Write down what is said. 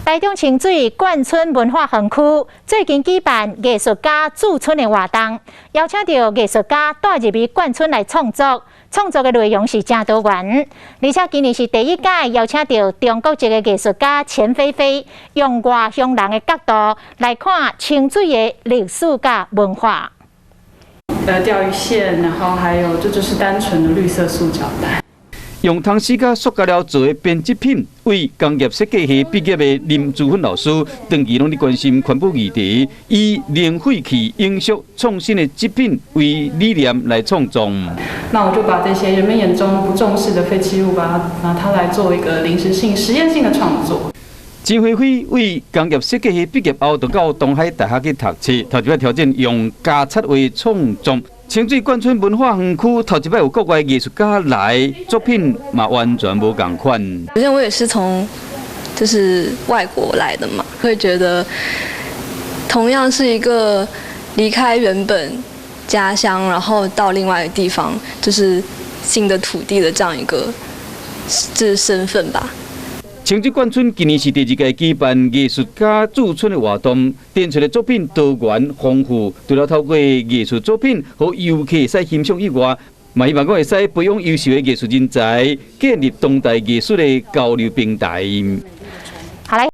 台中清水冠村文化園區最近舉辦藝術家駐村的活動，邀請著藝術家帶入去冠村來創作，創作的內容是誠多元。而且今年是第一屆邀請著中國籍的藝術家錢飛飛，用外鄉人的角度來看清水的歷史佮文化。釣魚線，然後還有這就是單純的綠色塑膠袋。用銅絲佮塑膠料做的編織品，為工業設計系畢業的林珠芬老師，長期攏佇關心環保議題，以零廢棄、永續、創新的織品為理念來創作。那我就把這些人們眼中不重視的廢棄物，把它拿它來做一個臨時性、實驗性的創作。錢飛飛為工業設計系畢業後，就到東海大學去讀冊，頭一擺挑戰用膠漆畫創作。清水冠村文化園區頭一擺有國外藝術家來，作品嘛完全無仝款。首先我也是從就是外國來的嘛，會覺得同樣是一個離開原本家鄉，然後到另外一個地方，就是新的土地的這樣一個這身份吧。清水冠村今年是第二屆舉辦藝術家駐村的活動，展出的作品多元豐富，除了透過藝術作品予遊客會使欣賞以外，嘛希望講會使培養優秀的藝術人才，建立當代藝術的交流平台。